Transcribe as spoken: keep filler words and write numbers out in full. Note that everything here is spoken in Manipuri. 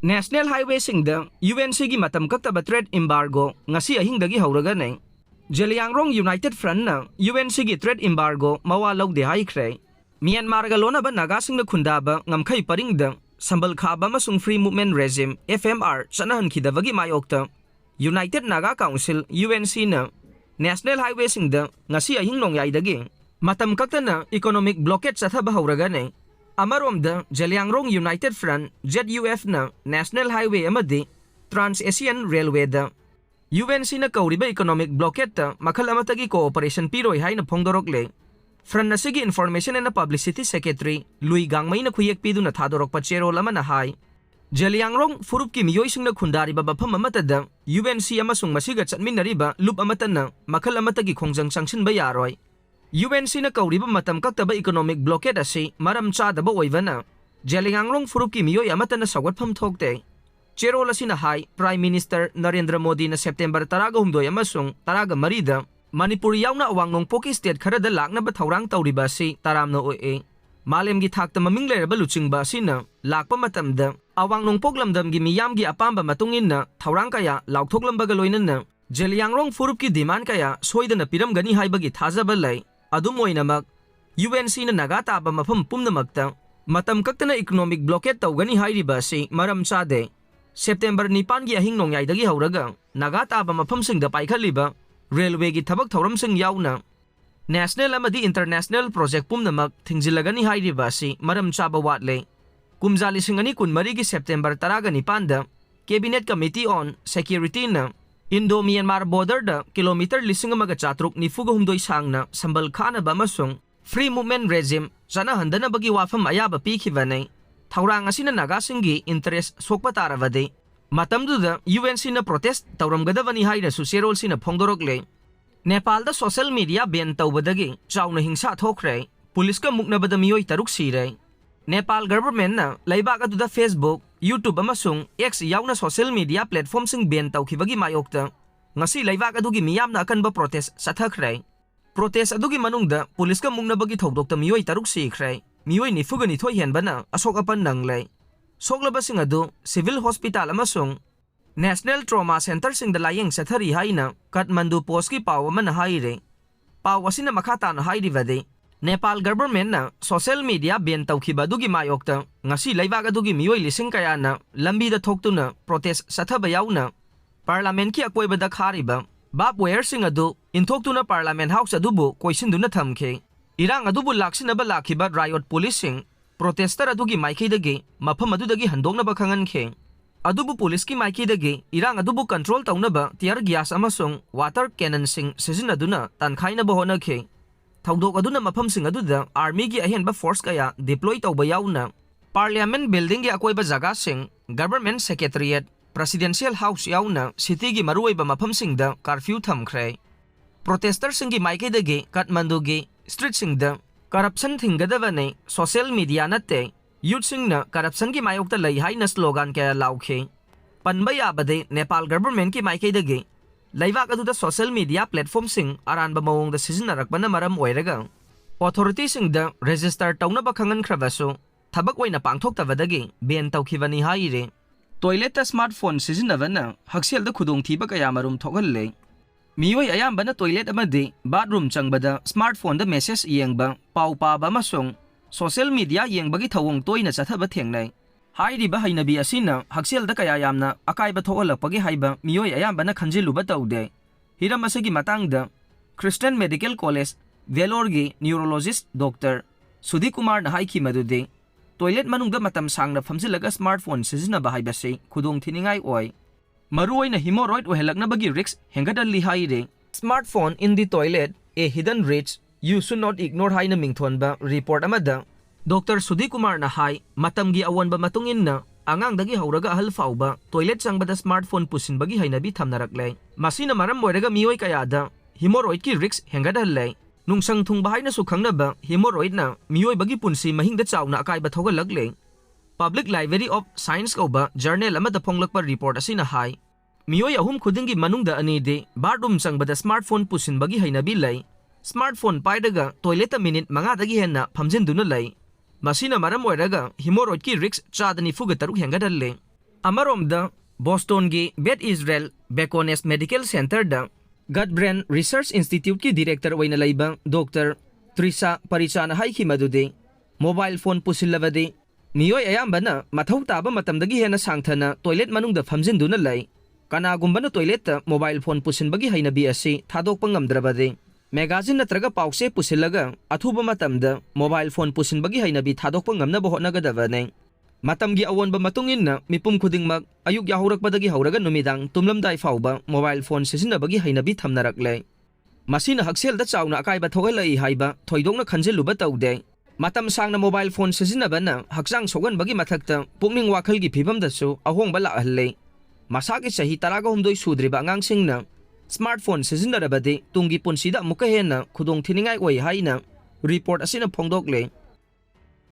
National Highwayꯁꯤꯡꯗ UNCꯒꯤ ꯃꯇꯝ ꯀꯛꯇꯕ trade embargo ꯉꯁꯤ ꯑꯍꯤꯡꯗꯒꯤ ꯍꯧꯔꯒꯅꯤ꯫ ꯖꯦꯂꯤꯌꯥꯡꯔꯣꯡ United Frontꯅ UNCꯒꯤ trade embargo ꯃꯋꯥ ꯂꯧꯗꯦ ꯍꯥꯏꯈ꯭ꯔꯦ꯫ ꯃ꯭ꯌꯥꯟꯃꯥꯔꯒ ꯂꯣꯟꯅꯕ ꯅꯥꯒꯥꯁꯤꯡꯅ ꯈꯨꯟꯗꯥꯕ ꯉꯝꯈꯩ ꯄꯔꯤꯡꯗ ꯁꯝꯕꯜ ꯈꯥꯕ ꯑꯃꯁꯨꯡ Free Movement Regime, FMR, ꯆꯠꯅꯍꯟꯈꯤꯗꯕꯒꯤ ꯃꯥꯌꯣꯛꯇ United Naga Council, UNCꯅ National Highwayꯁꯤꯡꯗ ꯉꯁꯤ ꯑꯍꯤꯡ ꯅꯣꯡꯌꯥꯏꯗꯒꯤ ꯃꯇꯝ ꯀꯛꯇꯅ economic blockade ꯆꯠꯊꯕ ꯍꯧꯔꯒꯅꯤ꯫ ꯑꯃꯔꯣꯝꯗ, Zeliangrong United Front, ZUFꯅ National Highway ꯑꯃꯗꯤ Trans Asian Railwayꯗ UNCꯅ ꯀꯧꯔꯤꯕ economic blockadeꯇ ꯃꯈꯜ ꯑꯃꯠꯇꯒꯤ cooperation ꯄꯤꯔꯣꯏ ꯍꯥꯏꯅ ꯐꯣꯡꯗꯣꯔꯛꯂꯦ꯫ Front ꯑꯁꯤꯒꯤ Information and Publicity Secretary ꯂꯨꯏ ꯒꯥꯡꯃꯩꯅ ꯈꯨꯌꯦꯛ ꯄꯤꯗꯨꯅ ꯊꯥꯗꯣꯔꯛꯄ ꯆꯦꯔꯣꯜ ꯑꯃꯅ ꯍꯥꯏ, ꯖꯦꯂꯤꯌꯥꯡꯔꯣꯡ ꯐꯨꯔꯨꯞꯀꯤ ꯃꯤꯑꯣꯏꯁꯤꯡꯅ ꯈꯨꯟꯗꯥꯔꯤꯕ ꯃꯐꯝ ꯑꯃꯠꯇꯗ UNC ꯑꯃꯁꯨꯡ ꯃꯁꯤꯒ ꯆꯠꯃꯤꯟꯅꯔꯤꯕ ꯂꯨꯞ ꯑꯃꯠꯇꯅ ꯃꯈꯜ ꯑꯃꯠꯇꯒꯤ ꯈꯣꯡꯖꯪ ꯆꯪꯁꯤꯟꯕ ꯌꯥꯔꯣꯏ꯫ UNCꯅ ꯀꯧꯔꯤꯕ ꯃꯇꯝ ꯀꯛꯇꯕ economic blockade ꯑꯁꯤ ꯃꯔꯝ ꯆꯥꯗꯕ ꯑꯣꯏꯕꯅ ꯖꯦꯂꯤꯌꯥꯡꯔꯣꯡ ꯐꯨꯔꯨꯞꯀꯤ ꯃꯤꯑꯣꯏ ꯑꯃꯠꯇꯅ ꯁꯧꯒꯠꯐꯝ ꯊꯣꯛꯇꯦ꯫ ꯆꯦꯔꯣꯜ ꯑꯁꯤꯅ ꯍꯥꯏ, Prime Minister ꯅꯔꯦꯟꯗ꯭ꯔ ꯃꯣꯗꯤꯅ September ꯇꯔꯥꯒ ꯍꯨꯝꯗꯣꯏ ꯑꯃꯁꯨꯡ ꯇꯔꯥꯒ ꯃꯔꯤꯗ ꯃꯅꯤꯄꯨꯔ ꯌꯥꯎꯅ ꯑꯋꯥꯡ ꯅꯣꯡꯄꯣꯛꯀꯤ state ꯈꯔꯗ ꯂꯥꯛꯅꯕ ꯊꯧꯔꯥꯡ ꯇꯧꯔꯤꯕ ꯑꯁꯤ ꯇꯔꯥꯝꯅ ꯑꯣꯛꯏ꯫ ꯃꯥꯂꯦꯝꯒꯤ ꯊꯥꯛꯇ ꯃꯃꯤꯡ ꯂꯩꯔꯕ ꯂꯨꯆꯤꯡꯕ ꯑꯁꯤꯅ ꯂꯥꯛꯄ ꯃꯇꯝꯗ ꯑꯋꯥꯡ ꯅꯣꯡꯄꯣꯛ ꯂꯝꯗꯝꯒꯤ ꯃꯤꯌꯥꯝꯒꯤ ꯑꯄꯥꯝꯕ ꯃꯇꯨꯡ ꯏꯟꯅ ꯊꯧꯔꯥꯡ ꯀꯌꯥ ꯂꯥꯎꯊꯣꯛꯂꯝꯕꯒ ꯂꯣꯏꯅꯅ ꯖꯦꯂꯤꯌꯥꯡꯔꯣꯡ ꯐꯨꯔꯨꯞꯀꯤ demand ꯀꯌꯥ ꯁꯣꯏꯗꯅ ꯄꯤꯔꯝꯒꯅꯤ ꯍꯥꯏꯕꯒꯤ ꯊꯥꯖꯕ ꯂꯩ꯫ ꯑꯗꯨꯝ ꯑꯣꯏꯅꯃꯛ, UNCꯅ ꯅꯥꯒꯥ ꯇꯥꯕ ꯃꯐꯝ ꯄꯨꯝꯅꯃꯛꯇ ꯃꯇꯝ ꯀꯛꯇꯅ economic blockade ꯇꯧꯒꯅꯤ ꯍꯥꯏꯔꯤꯕ ꯑꯁꯤ ꯃꯔꯝ ꯆꯥꯗꯦ꯫ September ꯅꯤꯄꯥꯟꯒꯤ ꯑꯍꯤꯡ ꯅꯣꯡꯌꯥꯏꯗꯒꯤ ꯍꯧꯔꯒ ꯅꯥꯒꯥ ꯇꯥꯕ ꯃꯐꯝꯁꯤꯡꯗ ꯄꯥꯏꯈꯠꯂꯤꯕ railwayꯒꯤ ꯊꯕꯛ ꯊꯧꯔꯝꯁꯤꯡ ꯌꯥꯎꯅ national ꯑꯃꯗꯤ international project ꯄꯨꯝꯅꯃꯛ ꯊꯤꯡꯖꯤꯜꯂꯒꯅꯤ ꯍꯥꯏꯔꯤꯕ ꯑꯁꯤ ꯃꯔꯝ ꯆꯥꯕ ꯋꯥꯠꯂꯦ꯫ ꯀꯨꯝꯖꯥ ꯂꯤꯁꯤꯡ ꯑꯅꯤ ꯀꯨꯟꯃꯔꯤꯒꯤ September ꯇꯔꯥꯒ ꯅꯤꯄꯥꯟꯗ Cabinet Committee on Securityꯅ Indo-Myanmar borderꯗ kilometre ꯂꯤꯁꯤꯡ ꯑꯃꯒ ꯆꯥꯇ꯭ꯔꯨꯛ ꯅꯤꯐꯨꯒ ꯍꯨꯝꯗꯣꯏ ꯁꯥꯡꯅ ꯁꯝꯕꯜ ꯈꯥꯅꯕ ꯑꯃꯁꯨꯡ Free Movement Regime ꯆꯠꯅꯍꯟꯗꯅꯕꯒꯤ ꯋꯥꯐꯝ ꯑꯌꯥꯕ ꯄꯤꯈꯤꯕꯅꯤ꯫ ꯊꯧꯔꯥꯡ ꯑꯁꯤꯅ ꯅꯥꯒꯥꯁꯤꯡꯒꯤ interest ꯁꯣꯛꯄ ꯇꯥꯔꯕꯗꯤ, ꯃꯇꯝꯗꯨꯗ UNCꯅ protest ꯇꯧꯔꯝꯒꯗꯕꯅꯤ ꯍꯥꯏꯅꯁꯨ ꯆꯦꯔꯣꯜꯁꯤꯅ ꯐꯣꯡꯗꯣꯔꯛꯂꯦ꯫ ꯅꯦꯄꯥꯜꯗ social media ban ꯇꯧꯕꯗꯒꯤ ꯆꯥꯎꯅ ꯍꯤꯡꯁꯥ ꯊꯣꯛꯈ꯭ꯔꯦ꯫ ꯄꯨꯂꯤꯁꯀ ꯃꯨꯛꯅꯕꯗ ꯃꯤꯑꯣꯏ ꯇꯔꯨꯛ ꯁꯤꯔꯦ꯫ ꯅꯦꯄꯥꯜ governmentꯅ ꯂꯩꯕꯥꯛ ꯑꯗꯨꯗ Facebook, YouTube ꯑꯃꯁꯨꯡ X ꯌꯥꯎꯅ social media platformꯁꯤꯡ ban ꯇꯧꯈꯤꯕꯒꯤ ꯃꯥꯌꯣꯛꯇ ꯉꯁꯤ ꯂꯩꯕꯥꯛ ꯑꯗꯨꯒꯤ ꯃꯤꯌꯥꯝꯅ ꯑꯀꯟꯕ protest ꯆꯠꯊꯈ꯭ꯔꯦ꯫ Protest ꯑꯗꯨꯒꯤ ꯃꯅꯨꯡꯗ ꯄꯨꯂꯤꯁꯀ ꯃꯨꯛꯅꯕꯒꯤ ꯊꯧꯗꯣꯛꯇ ꯃꯤꯑꯣꯏ ꯇꯔꯨꯛ ꯁꯤꯈ꯭ꯔꯦ꯫ ꯃꯤꯑꯣꯏ ꯅꯤꯐꯨꯒ ꯅꯤꯊꯣꯏ ꯍꯦꯟꯕꯅ ꯑꯁꯣꯛ ꯑꯄꯟ ꯅꯪꯂꯦ꯫ ꯁꯣꯛꯂꯕꯁꯤꯡ ꯑꯗꯨ civil hospital ꯑꯃꯁꯨꯡ National Trauma Centreꯁꯤꯡꯗ ꯂꯥꯌꯦꯡ ꯆꯠꯊꯔꯤ ꯍꯥꯏꯅ ꯀꯥꯊꯃꯟꯗꯨ Postꯀꯤ ꯄꯥꯎ ꯑꯃꯅ ꯍꯥꯏꯔꯤ꯫ ꯄꯥꯎ ꯑꯁꯤꯅ ꯃꯈꯥ ꯇꯥꯅ ꯍꯥꯏꯔꯤꯕꯗꯤ, ꯅꯦꯄꯥꯜ governmentꯅ social media ban ꯇꯧꯈꯤꯕ ꯑꯗꯨꯒꯤ ꯃꯥꯌꯣꯛꯇ ꯉꯁꯤ ꯂꯩꯕꯥꯛ ꯑꯗꯨꯒꯤ ꯃꯤꯑꯣꯏ ꯂꯤꯁꯤꯡ ꯀꯌꯥꯅ ꯂꯝꯕꯤꯗ ꯊꯣꯛꯇꯨꯅ protest ꯆꯠꯊꯕ ꯌꯥꯎꯅ Parliamentꯀꯤ ꯑꯀꯣꯏꯕꯗ ꯈꯥꯔꯤꯕ barbed wireꯁꯤꯡ ꯑꯗꯨ ꯏꯟꯊꯣꯛꯇꯨꯅ Parliament House ꯑꯗꯨꯕꯨ ꯀꯣꯏꯁꯤꯟꯗꯨꯅ ꯊꯝꯈꯤ꯫ ꯏꯔꯥꯡ ꯑꯗꯨꯕꯨ ꯂꯥꯛꯁꯤꯟꯅꯕ ꯂꯥꯛꯈꯤꯕ riot policeꯁꯤꯡ protester ꯑꯗꯨꯒꯤ ꯃꯥꯏꯀꯩꯗꯒꯤ ꯃꯐꯝ ꯑꯗꯨꯗꯒꯤ ꯍꯟꯗꯣꯛꯅꯕ ꯈꯪꯍꯟꯈꯤ꯫ ꯑꯗꯨꯕꯨ policeꯀꯤ ꯃꯥꯏꯀꯩꯗꯒꯤ ꯏꯔꯥꯡ ꯑꯗꯨꯕꯨ control ꯇꯧꯅꯕ tear gas ꯑꯃꯁꯨꯡ water cannonꯁꯤꯡ ꯁꯤꯖꯤꯟꯅꯗꯨꯅ ꯇꯥꯟꯈꯥꯏꯅꯕ ꯍꯣꯠꯅꯈꯤ꯫ ꯊꯧꯗꯣꯛ ꯑꯗꯨꯅ ꯃꯐꯝꯁꯤꯡ ꯑꯗꯨꯗ armyꯒꯤ ꯑꯍꯦꯟꯕ force ꯀꯌꯥ deploy ꯇꯧꯕ ꯌꯥꯎꯅ Parliament buildingꯒꯤ ꯑꯀꯣꯏꯕ ꯖꯒꯥꯁꯤꯡ, Government Secretariat, Presidential House ꯌꯥꯎꯅ cityꯒꯤ ꯃꯔꯨꯑꯣꯏꯕ ꯃꯐꯝꯁꯤꯡꯗ curfew ꯊꯝꯈ꯭ꯔꯦ꯫ Protesterꯁꯤꯡꯒꯤ ꯃꯥꯏꯀꯩꯗꯒꯤ ꯀꯥꯊꯃꯟꯗꯨꯒꯤ streetꯁꯤꯡꯗ corruption ꯊꯤꯡꯒꯗꯕꯅꯤ, social media ꯅꯠꯇꯦ, youthꯁꯤꯡꯅ corruptionꯒꯤ ꯃꯥꯌꯣꯛꯇ ꯂꯩ ꯍꯥꯏꯅ slogan ꯀꯌꯥ ꯂꯥꯎꯈꯤ꯫ ꯄꯟꯕ ꯌꯥꯕꯗꯤ ꯅꯦꯄꯥꯜ governmentꯀꯤ ꯃꯥꯏꯀꯩꯗꯒꯤ ꯂꯩꯕꯥꯛ ꯑꯗꯨꯗ social media platformꯁꯤꯡ ꯑꯔꯥꯟꯕ ꯃꯑꯣꯡꯗ ꯁꯤꯖꯤꯟꯅꯔꯛꯄꯅ ꯃꯔꯝ ꯑꯣꯏꯔꯒ authorityꯁꯤꯡꯗ register ꯇꯧꯅꯕ ꯈꯪꯍꯟꯈ꯭ꯔꯕꯁꯨ ꯊꯕꯛ ꯑꯣꯏꯅ ꯄꯥꯡꯊꯣꯛꯇꯕꯗꯒꯤ ban ꯇꯧꯈꯤꯕꯅꯤ ꯍꯥꯏꯔꯤ꯫ Toiletꯇ smartphone ꯁꯤꯖꯤꯟꯅꯕꯅ ꯍꯛꯁꯦꯜꯗ ꯈꯨꯗꯣꯡꯊꯤꯕ ꯀꯌꯥ ꯃꯔꯨꯝ ꯊꯣꯛꯍꯜꯂꯦ꯫ ꯃꯤꯑꯣꯏ ꯑꯌꯥꯝꯕꯅ toilet ꯑꯃꯗꯤ bathroom ꯆꯪꯕꯗ smartphoneꯗ message ꯌꯦꯡꯕ, ꯄꯥꯎ ꯄꯥꯕ ꯑꯃꯁꯨꯡ social media ꯌꯦꯡꯕꯒꯤ ꯊꯧꯑꯣꯡ ꯇꯣꯏꯅ ꯆꯠꯊꯕ ꯊꯦꯡꯅꯩ꯫ ꯍꯥꯏꯔꯤꯕ ꯍꯩꯅꯕꯤ ꯑꯁꯤꯅ ꯍꯛꯁꯦꯜꯗ ꯀꯌꯥ ꯌꯥꯝꯅ ꯑꯀꯥꯏꯕ ꯊꯣꯛꯍꯜꯂꯛꯄꯒꯦ ꯍꯥꯏꯕ ꯃꯤꯑꯣꯏ ꯑꯌꯥꯝꯕꯅ ꯈꯟꯖꯤꯜꯂꯨꯕ ꯇꯧꯗꯦ꯫ ꯍꯤꯔꯝ ꯑꯁꯤꯒꯤ ꯃꯇꯥꯡꯗ Christian Medical College Velloregi neurologist Doctor ꯁꯨꯙꯤ ꯀꯨꯃꯥꯔꯅ ꯍꯥꯏꯈꯤ ꯃꯗꯨꯗꯤ, toilet ꯃꯅꯨꯡꯗ ꯃꯇꯝ ꯁꯥꯡꯅ ꯐꯝꯖꯤꯜꯂꯒ smartphone ꯁꯤꯖꯤꯟꯅꯕ ꯍꯥꯏꯕꯁꯤ ꯈꯨꯗꯣꯡꯊꯤꯅꯤꯡꯉꯥꯏ ꯑꯣꯏ꯫ ꯃꯔꯨꯑꯣꯏꯅ hemorrhoid ꯑꯣꯏꯍꯜꯂꯛꯅꯕꯒꯤ risk ꯍꯦꯟꯒꯠꯍꯜꯂꯤ ꯍꯥꯏꯔꯤ꯫ Smartphone in the toilet, a hidden risk you should not ignore ꯍꯥꯏꯅ ꯃꯤꯡꯊꯣꯟꯕ report ꯑꯃꯗ Doctor ꯁꯨꯙꯤ ꯀꯨꯃꯥꯔꯅ ꯍꯥꯏ, ꯃꯇꯝꯒꯤ ꯑꯑꯣꯟꯕ ꯃꯇꯨꯡ ꯏꯟꯅ ꯑꯉꯥꯡꯗꯒꯤ ꯍꯧꯔꯒ ꯑꯍꯜ ꯐꯥꯎꯕ toilet ꯆꯪꯕꯗ smartphone ꯄꯨꯁꯤꯟꯕꯒꯤ ꯍꯩꯅꯕꯤ ꯊꯝꯅꯔꯛꯂꯦ꯫ ꯃꯁꯤꯅ ꯃꯔꯝ ꯑꯣꯏꯔꯒ ꯃꯤꯑꯣꯏ ꯀꯌꯥꯗ hemorrhoidꯀꯤ risk ꯍꯦꯟꯒꯠꯍꯜꯂꯦ꯫ ꯅꯨꯡꯁꯪ ꯊꯨꯡꯕ ꯍꯥꯏꯅꯁꯨ ꯈꯪꯅꯕ hemorrhoidꯅ ꯃꯤꯑꯣꯏꯕꯒꯤ ꯄꯨꯟꯁꯤ ꯃꯍꯤꯡꯗ ꯆꯥꯎꯅ ꯑꯀꯥꯏꯕ ꯊꯣꯛꯍꯜꯂꯛꯂꯦ꯫ Public Library of Science ꯀꯧꯕ journal ꯑꯃꯗ ꯐꯣꯡꯂꯛꯄ report ꯑꯁꯤꯅ ꯍꯥꯏ, ꯃꯤꯑꯣꯏ ꯑꯍꯨꯝ ꯈꯨꯗꯤꯡꯒꯤ ꯃꯅꯨꯡꯗ ꯑꯅꯤꯗꯤ bathroom ꯆꯪꯕꯗ smartphone ꯄꯨꯁꯤꯟꯕꯒꯤ ꯍꯩꯅꯕꯤ ꯂꯩ꯫ Smartphone ꯄꯥꯏꯔꯒ toiletꯇ minute ꯃꯉꯥꯗꯒꯤ ꯍꯦꯟꯅ ꯐꯝꯖꯤꯟꯗꯨꯅ ꯂꯩ꯫ ꯃꯁꯤꯅ ꯃꯔꯝ ꯑꯣꯏꯔꯒ hemorrhoidꯀꯤ risk ꯆꯥꯗ ꯅꯤꯐꯨꯒ ꯇꯔꯨꯛ ꯍꯦꯟꯒꯠꯍꯜꯂꯦ꯫ ꯑꯃꯔꯣꯝꯗ, ꯕꯣꯁꯇꯣꯟꯒꯤ Beth Israel Baconius Medical Centerꯗ Gut Brain Research Instituteꯀꯤ director ꯑꯣꯏꯅ ꯂꯩꯕ ꯗꯣꯛꯇꯔ ꯇ꯭ꯔꯤꯁꯥ ꯄꯔꯤꯆꯥꯅ ꯍꯥꯏꯈꯤ ꯃꯗꯨꯗꯤ, mobile phone ꯄꯨꯁꯤꯜꯂꯕꯗꯤ ꯃꯤꯑꯣꯏ ꯑꯌꯥꯝꯕꯅ ꯃꯊꯧ ꯇꯥꯕ ꯃꯇꯝꯗꯒꯤ ꯍꯦꯟꯅ ꯁꯥꯡꯊꯅ toilet ꯃꯅꯨꯡꯗ ꯐꯝꯖꯤꯟꯗꯨꯅ ꯂꯩ꯫ ꯀꯅꯥꯒꯨꯝꯕꯅ toiletꯇ mobile phone ꯄꯨꯁꯤꯟꯕꯒꯤ ꯍꯩꯅꯕꯤ ꯑꯁꯤ ꯊꯥꯗꯣꯛꯄ ꯉꯝꯗ꯭ꯔꯕꯗꯤ, magazine ꯅꯠꯇ꯭ꯔꯒ ꯄꯥꯎꯆꯦ ꯄꯨꯁꯤꯜꯂꯒ ꯑꯊꯨꯕ ꯃꯇꯝꯗ mobile phone ꯄꯨꯁꯤꯟꯕꯒꯤ ꯍꯩꯅꯕꯤ ꯊꯥꯗꯣꯛꯄ ꯉꯝꯅꯕ ꯍꯣꯠꯅꯒꯗꯕꯅꯤ꯫ ꯃꯇꯝꯒꯤ ꯑꯑꯣꯟꯕ ꯃꯇꯨꯡ ꯏꯟꯅ ꯃꯤꯄꯨꯝ ꯈꯨꯗꯤꯡꯃꯛ ꯑꯌꯨꯛ ꯌꯥꯍꯧꯔꯛꯄꯗꯒꯤ ꯍꯧꯔꯒ ꯅꯨꯃꯤꯗꯥꯡ ꯇꯨꯝꯂꯝꯗꯥꯏ ꯐꯥꯎꯕ mobile phone ꯁꯤꯖꯤꯟꯅꯕꯒꯤ ꯍꯩꯅꯕꯤ ꯊꯝꯅꯔꯛꯂꯦ꯫ ꯃꯁꯤꯅ ꯍꯛꯁꯦꯜꯗ ꯆꯥꯎꯅ ꯑꯀꯥꯏꯕ ꯊꯣꯛꯍꯜꯂꯛꯏ ꯍꯥꯏꯕ ꯊꯣꯏꯗꯣꯛꯅ ꯈꯟꯖꯤꯜꯂꯨꯕ ꯇꯧꯗꯦ꯫ ꯃꯇꯝ ꯁꯥꯡꯅ mobile phone ꯁꯤꯖꯤꯟꯅꯕꯅ ꯍꯛꯆꯥꯡ ꯁꯣꯛꯍꯟꯕꯒꯤ ꯃꯊꯛꯇ ꯄꯨꯛꯅꯤꯡ ꯋꯥꯈꯜꯒꯤ ꯐꯤꯕꯝꯗꯁꯨ ꯑꯍꯣꯡꯕ ꯂꯥꯛꯍꯜꯂꯤ꯫ ꯃꯁꯥꯒꯤ ꯆꯍꯤ ꯇꯔꯥꯒ ꯍꯨꯝꯗꯣꯏ ꯁꯨꯗ꯭ꯔꯤꯕ ꯑꯉꯥꯡꯁꯤꯡꯅ smartphone ꯁꯤꯖꯤꯟꯅꯔꯕꯗꯤ ꯇꯨꯡꯒꯤ ꯄꯨꯟꯁꯤꯗ ꯑꯃꯨꯛꯀ ꯍꯦꯟꯅ ꯈꯨꯗꯣꯡꯊꯤꯅꯤꯡꯉꯥꯏ ꯑꯣꯏ ꯍꯥꯏꯅ report ꯑꯁꯤꯅ ꯐꯣꯡꯗꯣꯛꯂꯦ꯫